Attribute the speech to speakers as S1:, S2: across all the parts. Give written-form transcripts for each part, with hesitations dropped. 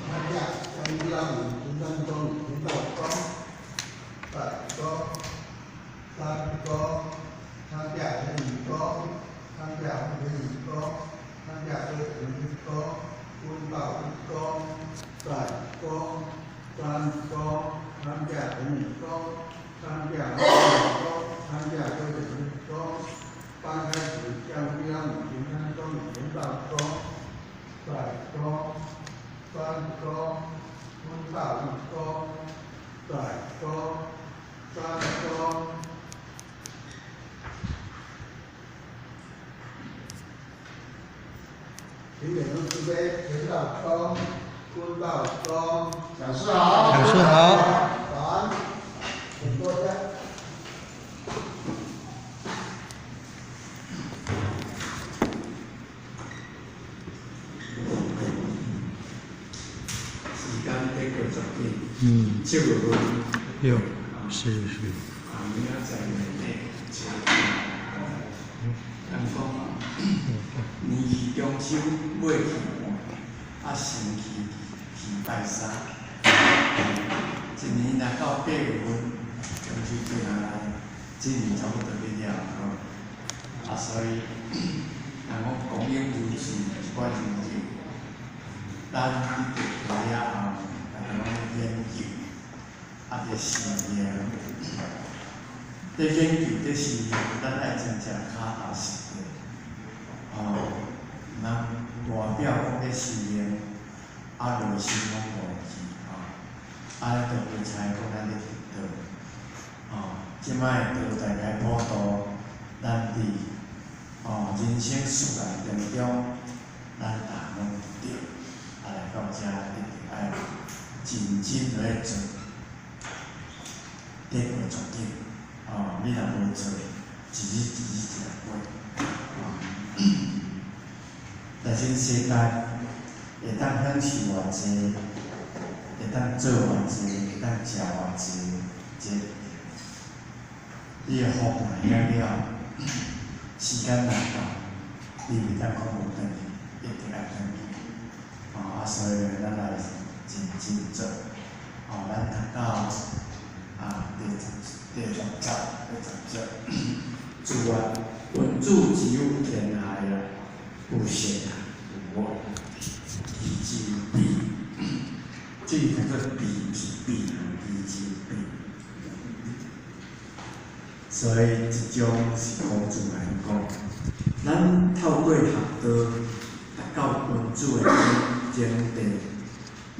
S1: 长假将一到五，前三公里，前到中，百公，三公，长假前二公，长假前二公，长假前一公，温到一公，百公，三公，长假前二公，长假前二公，长假前一公，翻开始将一到五，前三公里，前到中，百公。三公，温到一公，百公，三公。请点入慈悲，前到中，温到中。
S2: 讲师好。
S3: 讲师好。
S1: 早安，请坐下。
S2: 時間的過足緊，7月份，
S3: 有，是是。
S2: 啊，明仔載月底七月人講年去中秋尾去半，啊，先去去拜山。一年若到8月份，中秋節若來，這年差不多要了吼。啊，所以人講光陰如箭，一擺真久。咱得到了後，大家攏研究，啊，佇試驗，佇研究佇試驗，咱愛真正跤踏實地，吼，毋通外表講咧試驗，啊，內心攏無去，吼，啊，就袂使講咱咧得道，吼，這擺道大開普度，咱佇吼人生事業當中，咱逐項攏得到。啊，來到遮一定愛認真來做，得過足緊，哦，你若無做，一日一日就來過，哦。但是世界會當享受偌濟，會當做偌濟，會當食偌濟，這你的福若曉了，時間若到，你袂當講無轉去，一定愛轉去。哦，啊，所以咱來認真做，哦，咱讀到啊第十、第十節、第十節，主啊，君子之有天下啊，有善啊，有惡，義之有比，這個叫做比，是比，義之有比。所以這種是孔子來講，咱透過學道達到君子的境地，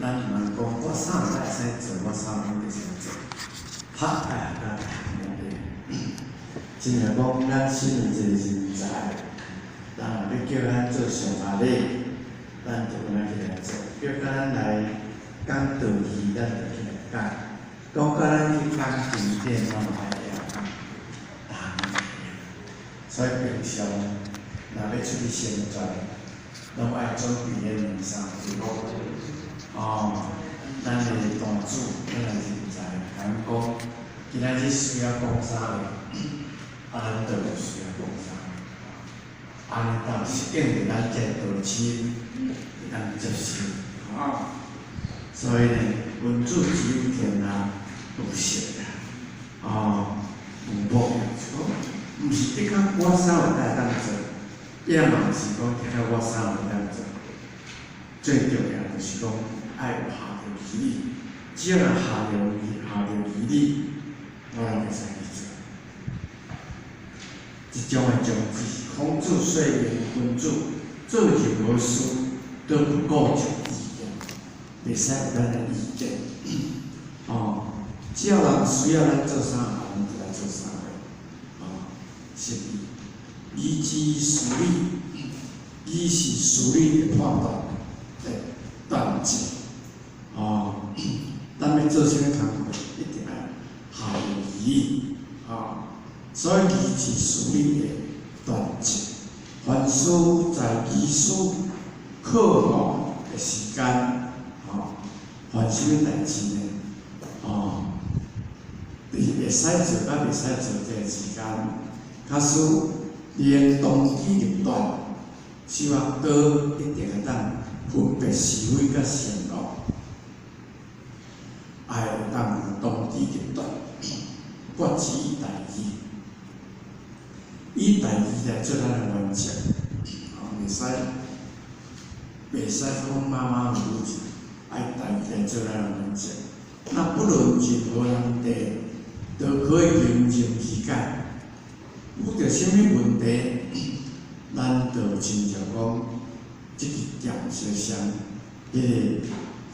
S2: 咱毋通講我啥物會使做，我啥物攏會使做，學愛學甲目的。親像講，咱身為一個人才，人若欲叫咱做上阿禮，咱就敢若起來做；叫咱來講道義，咱就起來講；講甲咱去講經典，咱嘛愛會曉講。逐項攏會曉。所以平常若欲出去宣傳，攏愛準備彼兩三個月。哦，咱的大主，咱的人才，共阮講，今仔日需要講啥物，啊，咱就有需要講啥物。按呢當是應著咱這個道親會當接受。哦，所以呢，君子之有天下，有善啊，哦，有惡，是講，毋是的確我啥物會當做，也嘛毋是講的確我啥物會當做。最重要就是講愛有下著義理，只要若下著義，下著義理，我攏會使去做。這種的宗旨，孔子說明君子做任何事都不顧及意見，袂使有咱的意見。哦，只要人需要咱做啥，咱就來做啥。哦，是義之事理，義是事理的判斷的斷證。哦，咱欲做啥物工課，一定愛下著義理。哦，所以義是事理的斷證。凡事在義事渴望的時間，哦，凡啥物代誌呢？哦，佇會使做佮袂使做這個時間，假使你用當機立斷，小可高一定會當分別是非佮善惡。堅持以大義，以大義來做咱的原則，哦，袂使講馬馬虎虎，愛大義來做咱的原則。那不論任何難題，都可以迎刃而解。遇著啥物問題，咱就親像講，這個劍相相，彼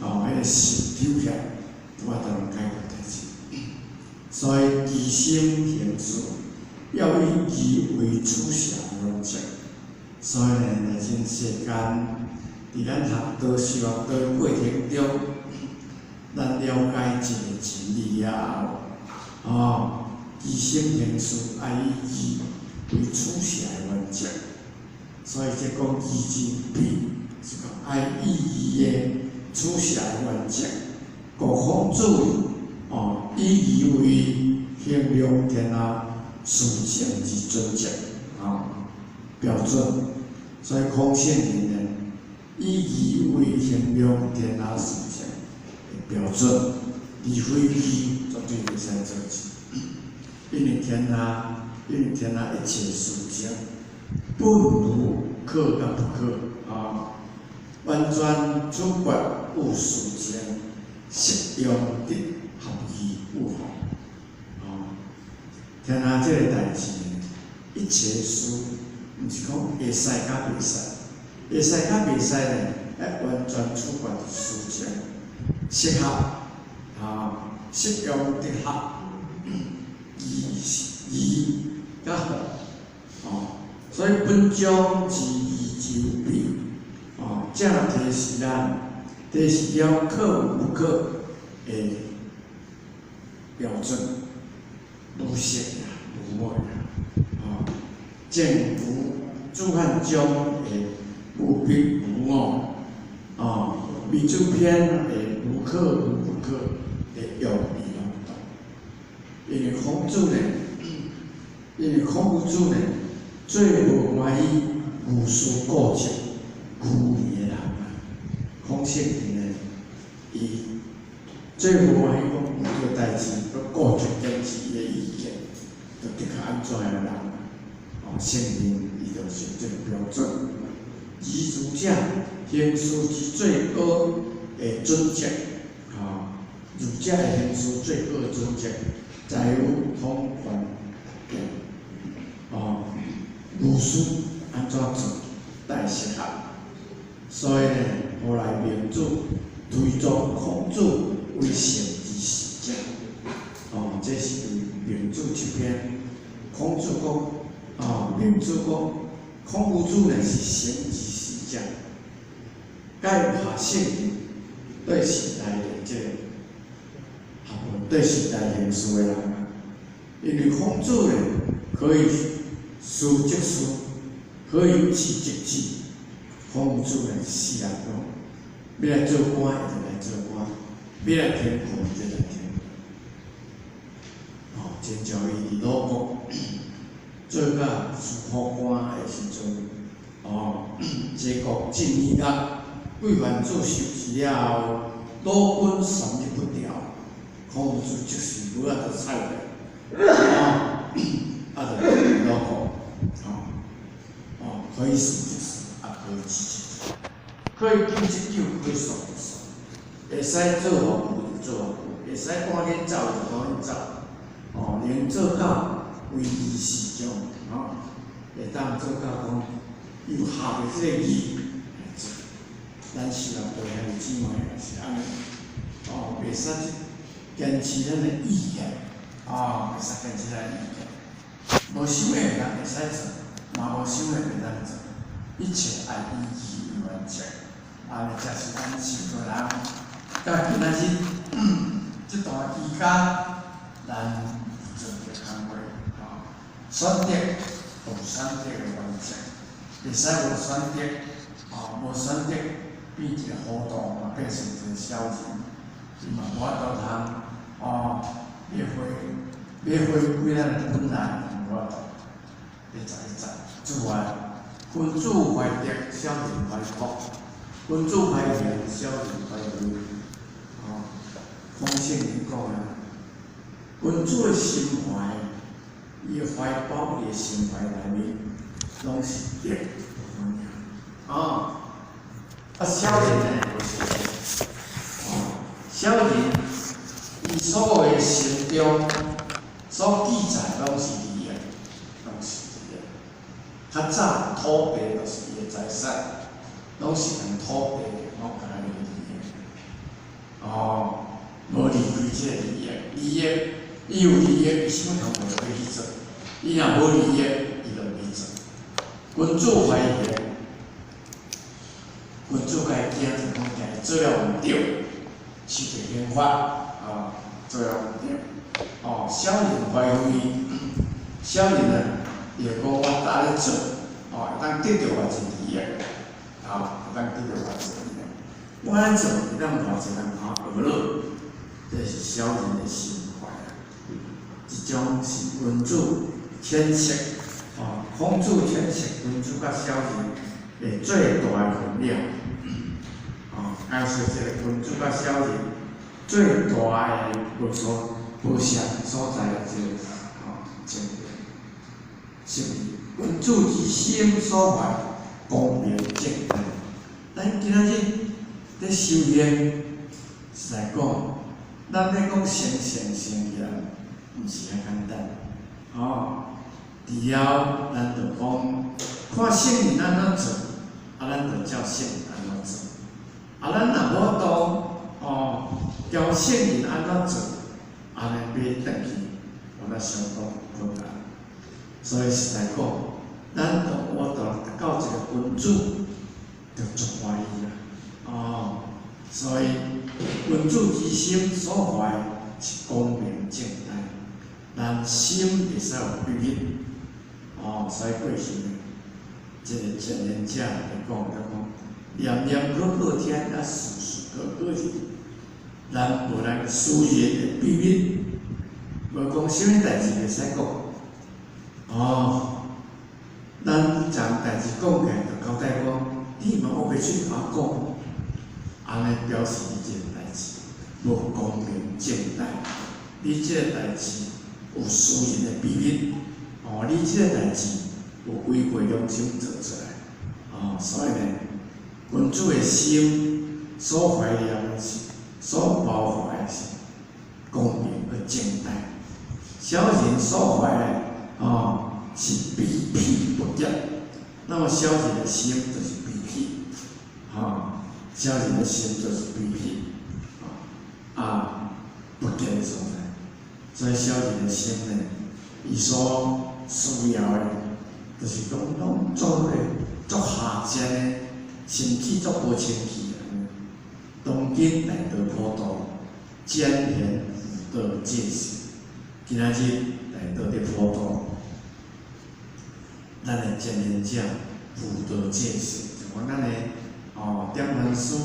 S2: 個石抽起來，有法度解決代誌。所以其心行事，要以義為取捨原則。所以呢，來這世間，佇咱學道修學道的過程中，咱了解這個真理了後，哦，其心行事愛以義為取捨的原則。所以這講義之必，是講愛以義的取捨的原則。故孔子哦，以義為衡量天下事情之準則，哦，標準。所以孔聖人呢，以義為衡量天下事情的標準，而非義絕對袂使做事。因為天下一切事情，本無可佮不可，啊，完全取決於事情適用得合義與否。哦，天下這个代誌，一切事，毋是講會使佮袂使，會使佮袂使呢，愛完全取決於事情適合，啊，適用得合義義佮否，哦，所以本將之義之有比，哦，正提示咱，提示了可與不可的標準，無色啦，無味啦，哦，正如朱漢章的無彼無我，哦，糜子篇的無可無不可的用意攏同。因為孔子呢，最無歡喜愚事固執、愚昧的人啊。孔聖人呢，伊最無歡喜講遇著代誌，閣固執堅持伊的意見，就的確按怎的人，哦，聖人伊就是這个標準。而儒者行事之最高的準則，吼，儒者的行事最高的準則，在於通權達變，哦，儒事按怎做才會適合。所以呢，後來孟子推崇孔子為聖之時者，哦，這是孟子這篇。孔子講，哦，孟子講，孔夫子呢是聖之時者，蓋有下聖人對時代的這個學問，對時代行事的人啊，因為孔子呢可以事即事，可以智即智。孔夫子呢是人講，欲來做官，伊就來做官；欲來天國，伊就來天國。哦，親像伊佇魯國做甲司庫官的時陣，哦，齊國晉義樂規範做修治了後，魯君三日不調，孔夫子即時無法度採來，哦，啊，就佇魯國，哦，哦，可以事即事，啊，可以智即智，可以救則救，可以束則束，會使做偌久就做偌久，會使趕緊走就趕緊走，哦，能做到唯利是從，哦，會當做到講有合的這个義來做。咱修學道兄弟姊妹也是按呢，哦，袂使去堅持咱的意見，哦，袂使堅持咱的意見，無想的人會使做，嘛無想的袂當做，一切愛以義為原則，按呢才是咱修道人。到今仔日這段期間，咱做著工課，吼，選擇有選擇的原則，袂使無選擇，吼，無選擇變一个糊塗，嘛變成一个小人，伊嘛無法度通，哦，欲回歸咱的本來，無法度。第11節，自愛，君子懷德，小人懷福；君子懷仁，小人懷威。哦，孔聖人講啊，君子的心懷，伊的懷抱，伊的心懷內面，攏是德哦。啊，小人呢，就是哦，小人伊所有的心中所記載攏是利益，攏是利益。較早土地就是伊的財產，攏是共土地攏共伊利益。哦，無離開這个利益，利益伊有利益，伊啥物工課都欲去做；伊若無利益，伊就袂去做。君子懷疑，君子家己驚就講家己做了毋對，受著刑罰，啊，做了毋對。哦，小人懷非，小人啊，伊會講我搭咧做，哦，會當得著偌濟利益，啊，會當得著偌濟利益。我按呢做，會當偌濟人看學樂，這是小人的心懷啊。這種是君子淺識，哦，孔子淺釋君子佮小人的最大的分別。哦，解說這個君子佮小人最大的無相所在的這個哦情形，是君子之心所懷，光明正大。咱今仔日咧修行，是來講，咱欲講成聖成賢，毋是遐簡單。哦，除了咱就講，看聖人按怎做，啊，咱就照聖人按怎做。啊，咱若無法度，哦，照聖人按怎做，按呢欲轉去，有那相當困難。所以實在講，咱就我就達到一個君子，就足歡喜啦。哦，所以君子之心所懷是光明正大，咱心袂使有秘密。哦，所以過去呢，這個前賢者來講，就講念念可可聽，啊事事可可聽。咱無咱私人的秘密，無講啥物代志袂使講。哦，咱將代志講起來，就交代講，你嘛烏白喙共我講，按呢表示你這個代志無光明正大，你這個代志有私人的秘密，哦，你這個代志有違背良心做出來，哦，所以呢，君子的心所懷念的是，所包懷的是光明和正大，小人所懷的哦是卑鄙不潔。那麼小人的心就是卑鄙，吼，小人的心就是卑鄙，啊，不潔的所在。所以小人的心呢，伊所需要的，就是講攏做個足下賤的，甚至足無清氣的。當今大道普度，賢賢輔導濟世。今仔日大道佇普度，咱的前賢者輔導濟世，就講咱的哦，點傳師，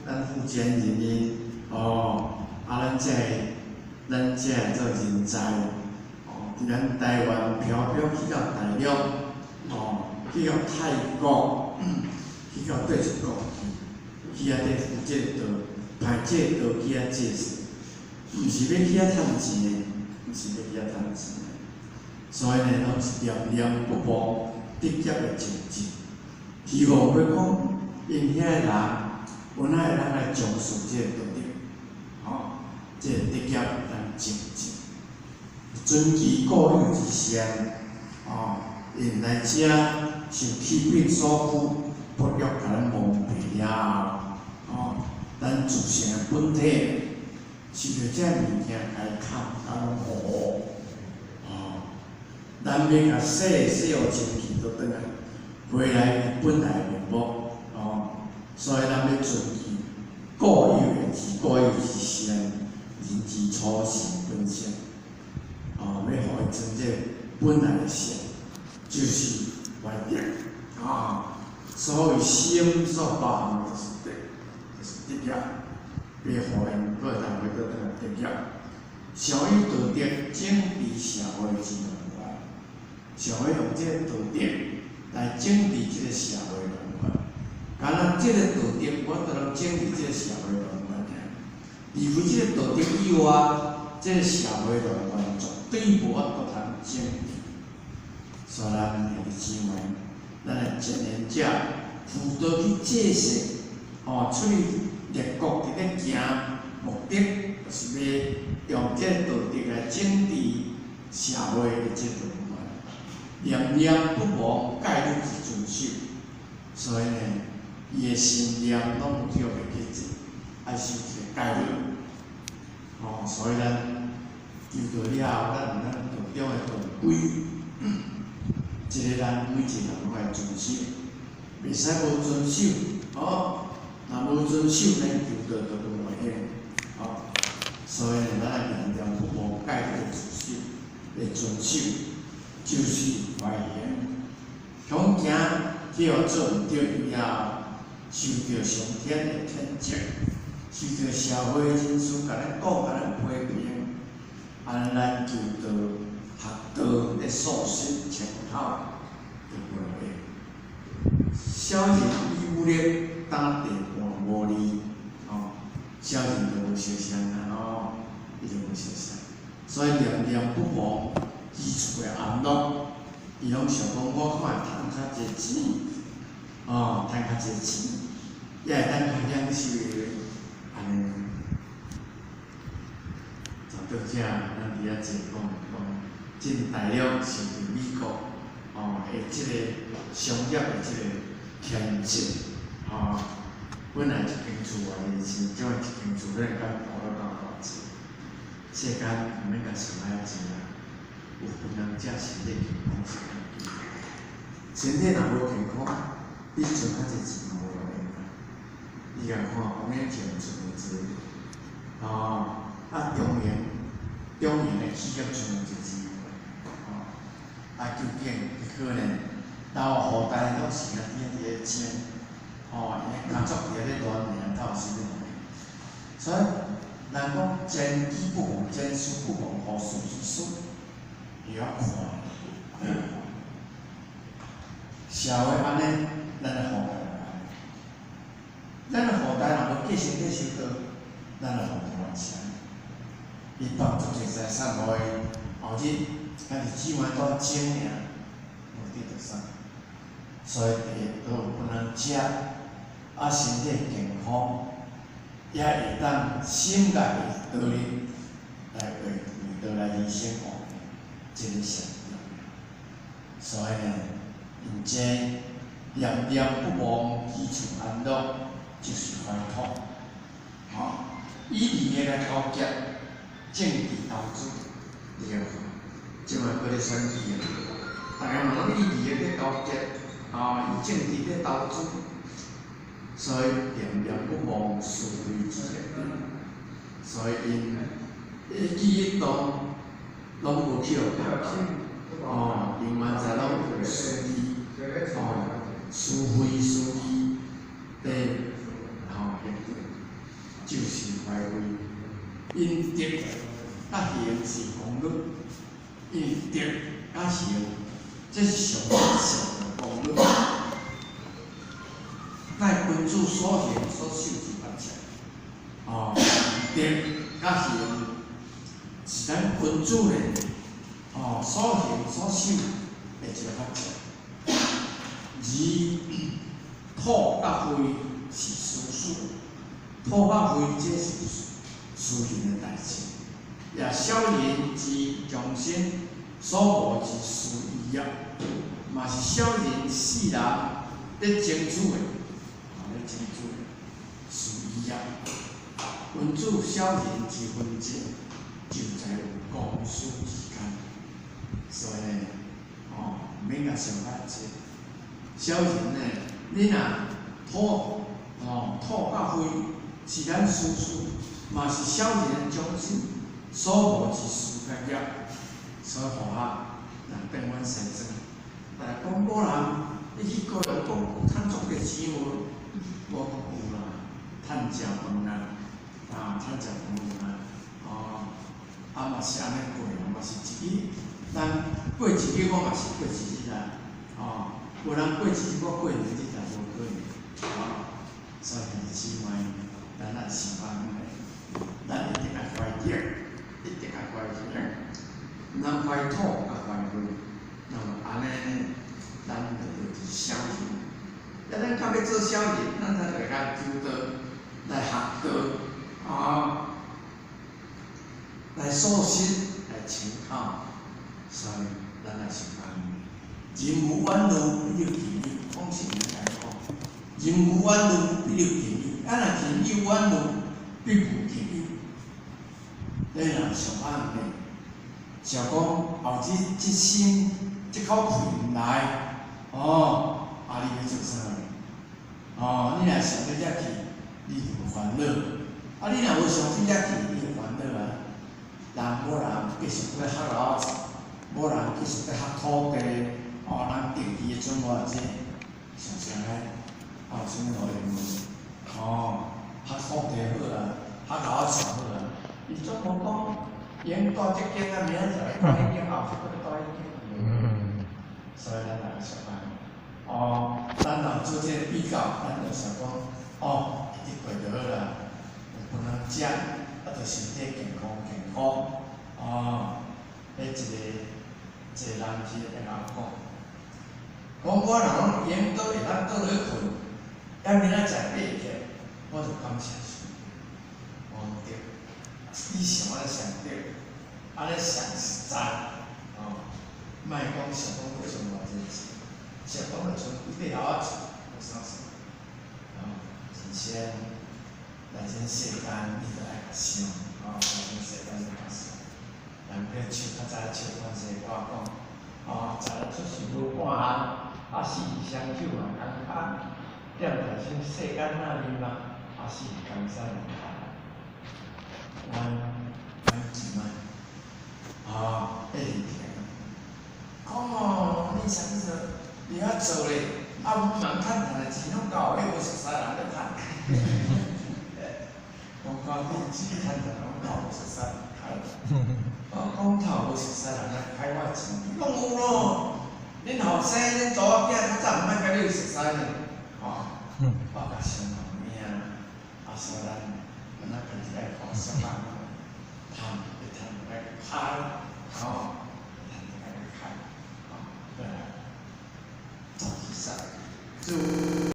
S2: 咱負責任的哦，啊，咱這个做人才，哦，佇咱台灣飄飄去到大陸，哦，去到泰國，去到佗一國去，去遐佇負這個道，派這個道去遐濟世，毋是欲去遐趁錢的，毋是欲去遐趁錢的，所以呢，攏是念念不忘德業的精進，希望欲講𪜶遐的人，有哪會當來重視這個道德，吼，這個德業咱精進，尊其固有之善，哦，𪜶來遮受氣病所苦，不欲共咱蒙蔽了後，哦，咱自性的本體受著這物件共伊砍甲攏糊，哦，咱欲共洗洗予清氣，倒轉來，回來伊本來面目，哦，所以咱欲尊其固有的之固有之善，人之初性本善，哦，欲予伊成這本來的善，就是懷德，啊，所謂心所包含的就是德，就是德業，欲予𪜶閣會當回倒轉來德業。常以道德整治社會之亂源，常欲用這個道德來整治這個社會亂源。敢若這個道德，無法度整治這個社會亂源爾。除非這個道德以外，這个社會亂源絕對無法度通整治。所以咱兄弟姊妹，咱的前賢者輔導去解釋，吼，出去列國佇咧行，目的就是欲用這个道德來整治社會的這個亂源。念念不忘戒律之遵守，所以呢，伊的心念攏有去予袂記者，愛守這個戒律。吼，所以咱求道了後，咱有咱道中的道規，這个咱每一個人攏愛遵守，袂使無遵守，吼，若無遵守，咱求道就無用，吼。所以呢，咱愛念念不忘戒律的遵守，的遵守，就是懷行。恐驚去予做毋對以後，受著上天的譴責，受著社會人士共咱講、共咱批評，按呢咱求道學道的素質穿透就袂用。小人以武力打地盤無利，吼，小人就無相像啊，吼，伊就無相像。所以念念不忘，知足的安樂，伊攏想講我看會趁較濟錢，哦，趁較濟錢，也會當較享受的，按呢。就到這，咱佇遐坐講講，真大量受著美國，哦，的這个商業的這個牽制，吼，本來一間厝偌濟錢，這擺一間厝咱會當投了夠偌濟？世間毋免共想遐濟啊，有分人遮身體健康是較緊要。身體若無健康，你存較濟錢嘛無路用啊。你共看王永慶存偌濟，吼，啊中營中營的企業存偌濟錢，吼，啊究竟結果呢？然後後代攏是啊佇遐佇咧爭，吼，𪜶家族佇遐咧亂爾鬥啥物物。所以人講前機不妨，前事不妨，後事之師，會曉看，會曉看。社會按呢，咱的後代咱的後代若無繼承咧修道，咱的後代嘛是按呢。伊放足濟財產予伊，後日兄弟姊妹拄爭爾，無得著啥。所以第一都有分人食，啊身體健康，也會當心內的道理來為為道來人生貢獻，這个上重要。所以呢，𪜶這念念不忘，知足安樂，就是懷土。吼，以利益來勾結政治投資，你共看，這擺閣咧選舉啊，逐家嘛攏以利益咧勾結，吼，以政治咧投資，所以念念不忘是非之業，所以𪜶一舉一動攏無去予拍去，哦，永遠在攏有私利，哦，是非私利的，吼，就是懷慧，𪜶德佮行是功德，因德佮行，這是上上的功德。乃君子所行所守之法則，哦，德佮行是咱君子咧，哦，所行所守的一個法則。而土佮灰是私事，土佮灰這是私人的代誌。也小人之終身所無之私意業，嘛是小人世人咧爭取的，哦，咧爭取的私意業。君子小人之紛爭，就在於公私之間。所以呢，哦，毋免共想較濟。小人呢，你若土，哦，土佮灰是咱私事，嘛是小人的終身所無之事佮業。所以互我人轉阮西裝，大家講某人，你去高雄講有趁足濟錢無？我講有啦，趁食飯啦，啊，趁食飯有啦，哦，啊嘛是按呢過，嘛是一日，人過一日我嘛是過一日啦，哦，無人過一日我過兩日也無可能，哦，所以兄弟姊妹，咱愛想辦法，咱一定愛懷德，一定愛喜，毋通懷土佮懷血。那麼按呢，咱就叫做小人。啊，咱較欲做小人，咱才會較求道來學道啊，來素食，來清口。所以咱也是按呢。人無遠慮，必有近憂。講實來講，人無遠慮，必有近憂。啊，若人有遠慮，必無近憂。你若想按呢，想講後這這心這口氣毋來，哦，啊，你欲做啥？哦，你若想欲遮去，你就有煩惱；啊，你若無想去遮去，你就煩惱啊。人無人繼續閣學老子，無人繼續閣學土地，哦，人定期的陣偌濟，想啥呢？哦，啥物路用？哦，學土地好啊，學老子好啊。伊總無講，用蹛這間啊，明仔載蹛彼間，後日閣欲蹛彼間。所以咱來想按呢，哦，咱若做這個比較，咱就想講，哦，一過就好啦，有分人食，啊，就身體健康健康，哦，彼一個一個人去會曉講，講我若講閒倒會當倒落去睏，抑明仔載爬起來，我就感謝上帝。我講對，你想按呢上對，按呢上實在，哦，莫講想講閣剩偌濟錢，想講就剩幾塊樓仔厝，有啥事？哦，人生來這世間，你著愛共想，哦，來這世間著共想。人咧唱較早唱番說歌講，
S4: 哦，早出世無半項，啊死雙手嘛空空，踮在這世間仔裡嘛，啊死江山無限。
S2: 阮阮一摆，啊，一直聽，講哦，你啥物做？你遐做咧，啊，阮茫趁趁的錢攏夠，彼無熟似人咧趁。講講你錢趁趁攏夠，無熟似人開。我講頭無熟似人來開我錢，講有咯。恁後生恁查某囝較早毋愛共你有熟似呢，吼。我共想老命，啊，所以咱咱家己愛看小可趁欲趁愛開，吼，趁愛開，吼，過來做比賽，做。